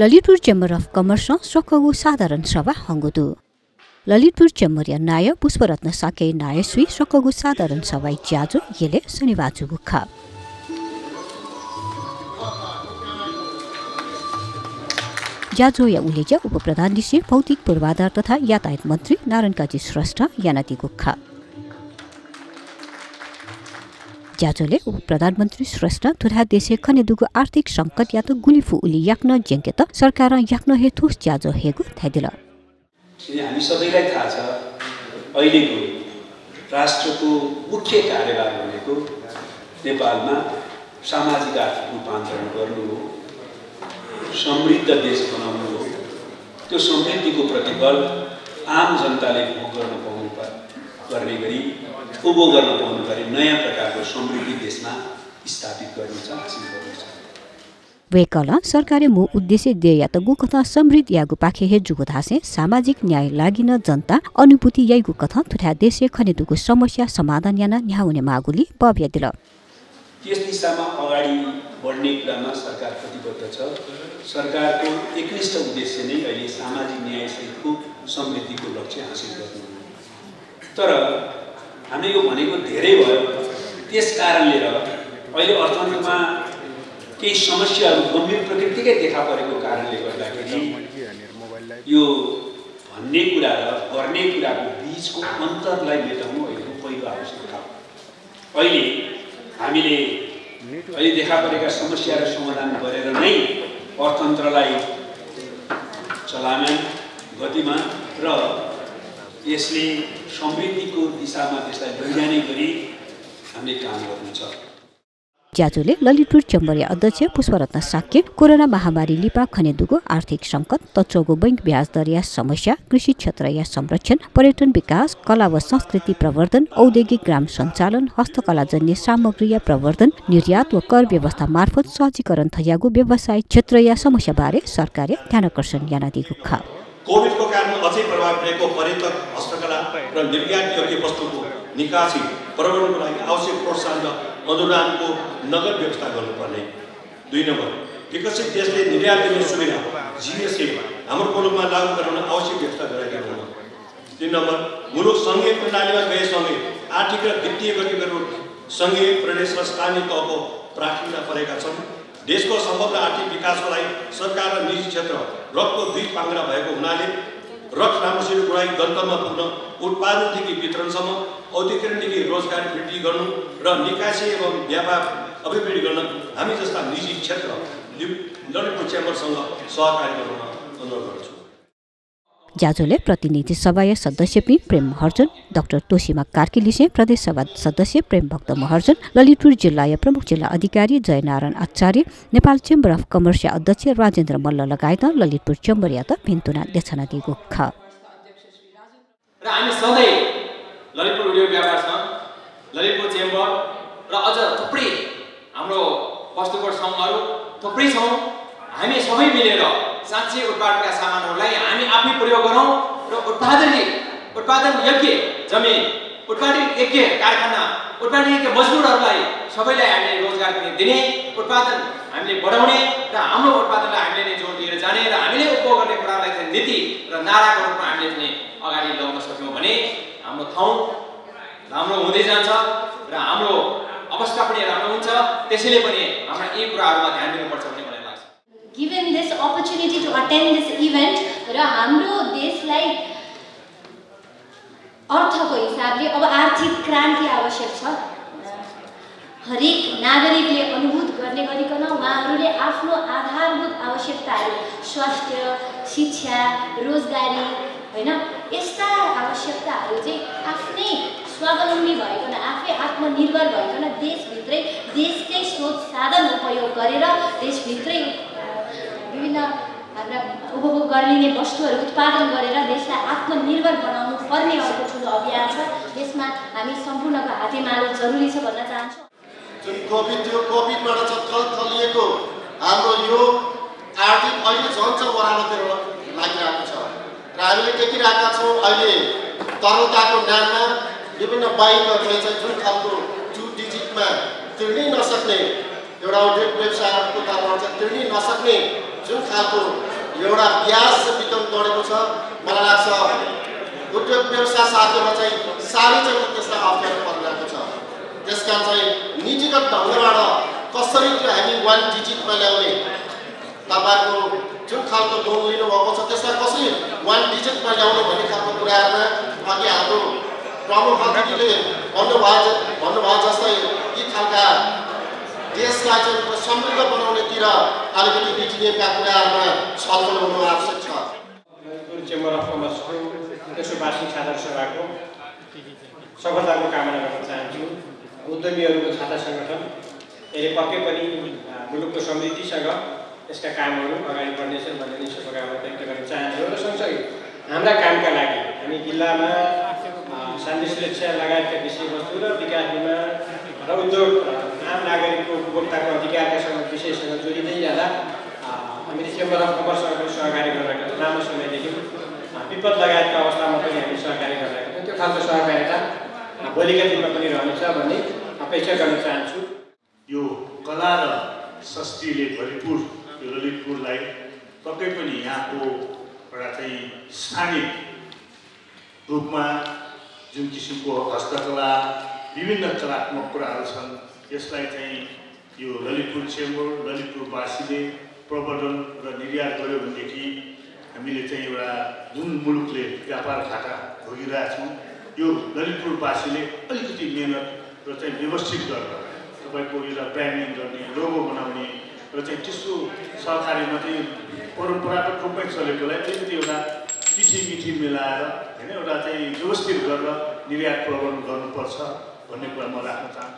Lalitpur chamber of commerce सोकगु साधारण सभा हंगुदु Lalitpur chamber नाय पुष्परत्न साके नाय सुई सोकगु साधारण सभा ज्याजो येले शनिबार गुखा ज्याजो या उलेज्या उपप्रधान दिसे भौतिक पूर्वाधार तथा यातायात मन्त्री नारायण काजी श्रेष्ठ यानाति गुखा ज्याजोले उप प्रधानमन्त्री श्रेष्ठ तुरा देशे खनेदुगु आर्थिक संकट या त गुलिफु उली याक्न जेंके सरकार याक्न हेतु ज्याजो हेगु थाइदिल हामी सबैलाई थाहा छ अहिलेको राष्ट्रको मुख्य कार्यभार भनेको नेपालमा सामाजिक आर्थिक रूपान्तरण गर्नु हो समृद्ध देश बनाउनु हो त्यो समृद्धिको प्रतिफल आम जनताले भोग गर्न गर्ने गरी उपभोग गर्न पाउनु गरी नयाँ प्रकारको समृद्धि देशमा स्थापित गर्नु छ हासिल गर्नु छ वेकल सरकारले मु उद्देश्य देया त गुकथा समृद्धि यागु पाखे हे जुगु धासे सामाजिक न्याय लागिन जनता अनुभूति यागु कथा तुठा देशे खनेदुको समस्या समाधान याना न्याउने मागुली भव्य दिल त्यस दिशामा अगाडि बढ्ने कुरामा सरकार प्रतिबद्ध छ सरकारको एकनिष्ठ उद्देश्य नै अहिले सामाजिक न्याय सहितको समृद्धिको लक्ष्य हासिल गर्नु हो तर हामीले यो भनेको धेरै भयो त्यस कारणले र अहिले अर्थतन्त्रमा केही समस्याहरू गम्भीर प्रकृतिकै देखा परेको कारणले गर्दाखेरि यो भन्ने कुरा र गर्ने कुराको बीचको अन्तरलाई मेटाउनु अहिलेको पहिलो आवश्यकता हो अहिले हामीले अहिले देखा परेका समस्याहरू समाधान गरेर नै अर्थतन्त्रलाई चलायमान गतिमान र यसले समृद्धिको दिशामा त्यसलाई लैजाने गरी हामीले काम गर्नु छ ज्याजोले ललितपुर चेम्बर अध्यक्ष पुष्परत्न साक्य कोरोना महामारी लिपा खनेदुगो आर्थिक संकट तत्वको बैंक ब्याज दर या समस्या कृषि क्षेत्र या संरक्षण पर्यटन विकास कला व संस्कृति प्रवर्धन औद्योगिक ग्राम सञ्चालन हस्तकलाजन्य सामग्री या प्रवर्धन निर्यात व कर व्यवस्था मार्फत सहजीकरण थयागु व्यवसाय क्षेत्र या समस्या बारे सरकारले ध्यानकर्षण यानादि गुखा कोभिडको कारण अझै प्रभाव परेको पर्यटक हस्तकला र निर्यात योग्य वस्तुको निकासी प्रवर्धनको लागि आवश्यक प्रोत्साहन र अनुदानको नगद व्यवस्था गर्नुपर्ने 2 नम्बर विकसित देशले निर्यात गर्ने सुविधा जीएसटी हाम्रो मुलुकमा लागू गराउन आवश्यक व्यवस्था गराइएको हो 3 नम्बर मुलुक सङ्घीय प्रणालीमा गएसँगै आर्थिक र वित्तीय गतिविधिहरू सङ्घीय प्रदेश र स्थानीय तहको प्राथमिकता परेका छन् देशको समग्र आर्थिक विकासको लागि सरकार र निजी क्षेत्र रगतको 2 पाङ्ग्रा भएको हुनाले रगत राम्रोसित गुणाई गन्तव्यमा पुग्न उत्पादनदेखि वितरणसम्म औद्योगिकरणदेखि रोजगार वृद्धि गर्नु र निकासी एवं व्यापार अभिवृद्धि गर्न हामी जस्ता निजी क्षेत्र ललितपुर चेम्बरसँग सहकारी गर्न अनुरोध गर्छु ज्याजोले प्रतिनिधि सभा सदस्य प्रेम महर्जन डाक्टर तोसीमा कार्कीलिसे प्रदेश सभा सदस्य प्रेम भक्त महर्जन ललितपुर जिल्ला प्रमुख जिल्ला अधिकारी जयनारायण आचार्य नेपाल चेम्बर अफ कमर्स अध्यक्ष राजेन्द्र मल्ल लगायत ललितपुर चेम्बर या त भिन्तुना देशना दिगो ख र हामी सधैँ ललितपुर उद्योग व्यापारसँग ललितपुर चेम्बर र अझ थुप्रै हाम्रो वस्तुको सङ्घहरू थुप्रै छौँ हामी सबै मिलेर साँच्चै उत्पादनका सामानहरूलाई हामी आफै प्रयोग गरौँ र उत्पादन योग्य जमिन उत्पादन योग्य कारखाना उत्पादन योग्य मजदुरहरूलाई सबैलाई हामीले रोजगार पनि दिने उत्पादन हामीले बढाउने र हाम्रो उत्पादनलाई हामीले नै जोड दिएर जाने र हामीले उपभोग गर्ने कुरालाई चाहिँ नीति र नाराको रूपमा हामीले चाहिँ अगाडि ल्याउन सक्यौँ भने हाम्रो ठाउँ राम्रो हुँदै जान्छ र हाम्रो अवस्था पनि राम्रो हुन्छ त्यसैले पनि हाम्रा यी कुराहरूमा ध्यान दिनुपर्छ भन्ने मलाई लाग्छ Given this opportunity to attend this event र हाम्रो देशलाई अर्थको हिसाबले अब आर्थिक क्रान्ति आवश्यक छ हरेक नागरिकले अनुभूत गर्ने गरिकन उहाँहरूले आफ्नो आधारभूत आवश्यकताहरू स्वास्थ्य शिक्षा रोजगारी हैन यस्ता आवश्यकताहरू चाहिँ आफ्नै स्वावलम्बी भइकन आफै आत्मनिर्भर भइकन देशभित्रै देशकै स्रोत साधन उपयोग गरेर देशभित्रै विभिन्न हाम्रा उपभोग गरिने वस्तुहरू उत्पादन गरेर देशलाई आत्मनिर्भर बनाउनु पर्ने अर्को ठुलो अभियान छ यसमा हामी सम्पूर्णको हातेमालो जरुरी छ भन्न चाहन्छु जुन कोभिडबाट थलिएको हाम्रो यो आर्थिक अहिले झन् ओह्रालोतिर लागिरहेको छ र हामीले देखिरहेका छौँ अहिले तरलताको नाममा विभिन्न बाइकहरूले चाहिँ जुन खालको 2 डिजिटमा तिर्नै नसक्ने एउटा औद्योगिक व्यवसायको तर्फबाट तिर्नै नसक्ने जुन खालको एउटा ब्याज वितरण गरेको छ। मलाई लाग्छ उद्योग व्यवसाय साथमा चाहिँ साह्रै चाहिँ त्यसलाई अप्ठ्यारो परिरहेको छ। त्यसकारण चाहिँ नीतिगत ढङ्गबाट कसरी त्यो हामी 1 डिजिटमा ल्याउने, तपाईँको जुन खालको लोन लिनुभएको छ त्यसलाई कसरी 1 डिजिटमा ल्याउने भन्ने खालको कुराहरूमा अघि हाम्रो प्रमुख अतिथिले भन्नुभयो जस्तै यी खालका देशलाई चाहिँ समृद्ध बनाउनेतिर अलिकति बिटिएका कुराहरूमा छलफल हुनु आवश्यक छ। चेम्बर अफ कमर्सको तेस्रो वार्षिक साधारण सभाको सफलताको कामना गर्न चाहन्छु। उद्यमीहरूको छाता सङ्गठन यसले पक्कै पनि मुलुकको समृद्धिसँग यसका कामहरू अगाडि बढ्नेछन् भन्ने नै शुभकामना व्यक्त गर्न चाहन्छु। र सँगसँगै हाम्रा कामका लागि हामी जिल्लामा शान्ति सुरक्षा लगायतका विषयवस्तु र विकास निर्माण र उद्योग आम नागरिकको उपभोक्ताको अधिकारका विषयसँग जोडिँदै जाँदा हामीले चेम्बर अफ कमर्ससँग पनि सहकारी गरिरहेका छौँ। लामो समयदेखि विपद लगायतका अवस्थामा पनि हामी सहकारी गरिरहेका छौँ। त्यो खालको सहकारिता भोलिका दिनमा पनि रहनेछ भन्ने अपेक्षा गर्न चाहन्छु। यो कला र संस्कृतिले भरिपूर यो ललितपुरलाई पक्कै पनि यहाँको एउटा चाहिँ स्थानीय रूपमा जुन किसिमको हस्तकला विभिन्न कलात्मक कुराहरू छन् यसलाई चाहिँ यो ललितपुर चेम्बर ललितपुरवासीले प्रवर्धन र निर्यात गर्यो भनेदेखि हामीले चाहिँ एउटा जुन मुलुकले व्यापार घाटा भोगिरहेछौँ यो ललितपुरवासीले अलिकति मेहनत र चाहिँ व्यवस्थित गरेर तपाईँको एउटा ब्रान्डिङ गर्ने लोगो बनाउने र चाहिँ त्यस्तो सहकारीमा चाहिँ परम्परागत रूपमै चलेकोलाई अलिकति एउटा चिठी मिलाएर होइन एउटा चाहिँ व्यवस्थित गरेर निर्यात प्रवर्धन गर्नुपर्छ भन्ने कुरा म राख्न चाहन्छु।